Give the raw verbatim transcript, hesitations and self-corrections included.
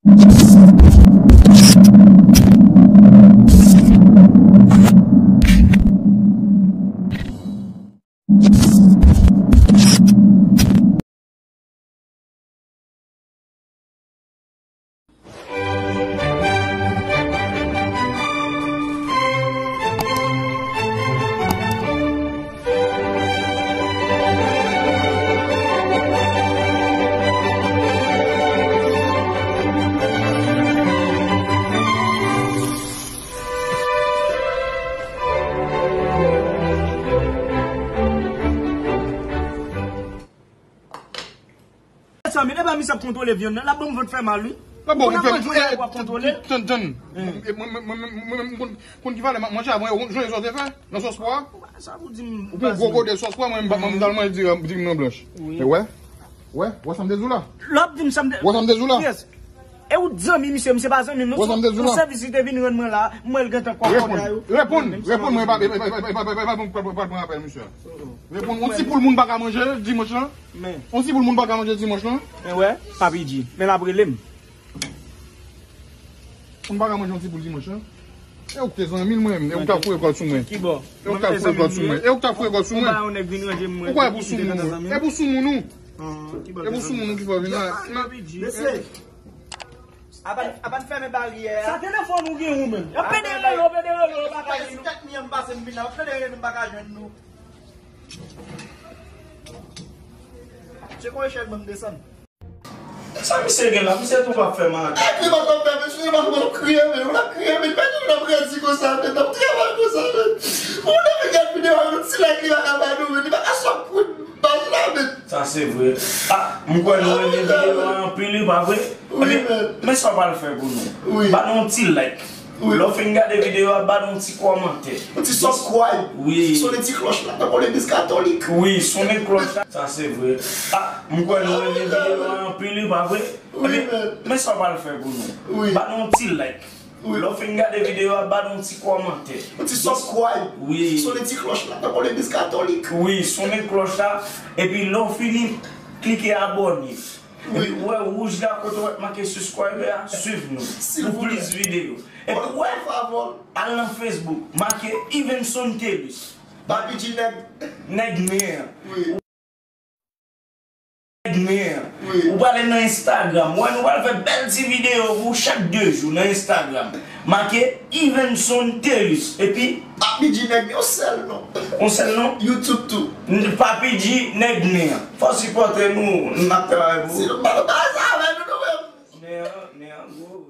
Sa, men, e pa misye ap kontwole vyann nan, l ap ban m vant fè mal, wi. Bon, ou fè mal, w ap kontwole. Tann, tann. Mwen, mwen, mwen, mwen, mwen, mwen konn, konn ki valè m ap manje a, mwen, ou jwenn sa w te fè nan sòs pwa? Sa pou di m. Ou pran gwo gode sòs pwa, mwen, m pa, mwen, m ta manje diri m nan blanch. Wi. E wè? Wè? Wè sa m te di w la? L ap di m sa m te. Wè sa m te di w la? Yes. E ou t zanmi misye, misye pa zanmi m non. Wè sa m te di w la? Sèvis li te vin rann mwen la, mwen l gentan kòkòday yo. Reponn, reponn, mwen pa, pa pran apèl misye. Reponn, yon ti poul moun pa ka manje dimanch lan? Men. Yon ti poul moun pa ka manje dimanch lan? Men wè, Papi G. Men l ap rele m. Moun pa ka manje yon ti poul dimanch lan? E ou k te zanmi l mwen menm, e ou k t ap foure kòd sou mwen. Kibò? E ou k t ap foure kòd sou mwen. E ou k t ap foure kòd sou mwen. Ou kwè e pou soumoun ou? E pou soumoun ou? E pou soumoun ou ki fè w vin la? Mesye, apan, apan fèmen baryè a. Sa telefòn ou gen ou menm? Yo pede rele, yo pede rele, yo pa ka jwenn nou. Kat mi an pase m vin la, yo pede rele nou, pa ka jwenn nou. Cheke yon echèl ban m desann. Sa misye gen la, misye tou pa fè mal. Ak li pa t ap fè, mesye, li pa t ap kriye, men, ou t ap kriye, men, pa di nou t ap redi konsa, men, t ap travay konsa, men. Ou te vin gad videyo a, yon ti like li pa ka ba nou, men, li pa ka sòt pou baz la, men. Sa se vre. Ah, m kwè nou renmen videyo a anpil, wi, pa vre? Wi, men. Men sa w pral fè pou nou. Wi. Ba nou yon ti like. Wi. Lè w fin gade videyo a, ba nou yon ti kòmantè. Yon ti subscribe. Wi. Sonnen ti klòch la, tankou legliz katolik. Wi, sonnen klòch la. Sa se vre. Ah, m kwè nou renmen videyo a anpil, wi, pa vre? Wi, men. Men sa w pral fè pou nou. Wi. Ba nou yon ti like. Wi. Lè w fin gade videyo a, ba nou yon ti kòmantè. Yon ti subscribe. Wi. Sonnen ti klòch la, tankou legliz katolik. Wi, sonnen klòch la. Epi lè w fini, klike abòne. Epi ou wè wouj la kote w wè make subscribe a, swiv nou pou plis videyo. Epi ou wè, al nan Facebook, make Evenson Thelus. Papi G nèg. Nèg nen an. Wi. Nèg nen an. Wi. Ou prale nan Instagram. Ou wè nou pral fè bèl ti videyo pou ou chak de jou nan Instagram. Make Evenson Thelus. Epi Papi G nèg, yon sèl non. Yon sèl non? YouTube tou. Papi G nèg nen an. Fò sipòte nou, n ap travay pou ou. Sinon, pa, pa sa avè nou, nou menm. Nen an, nen an gwo.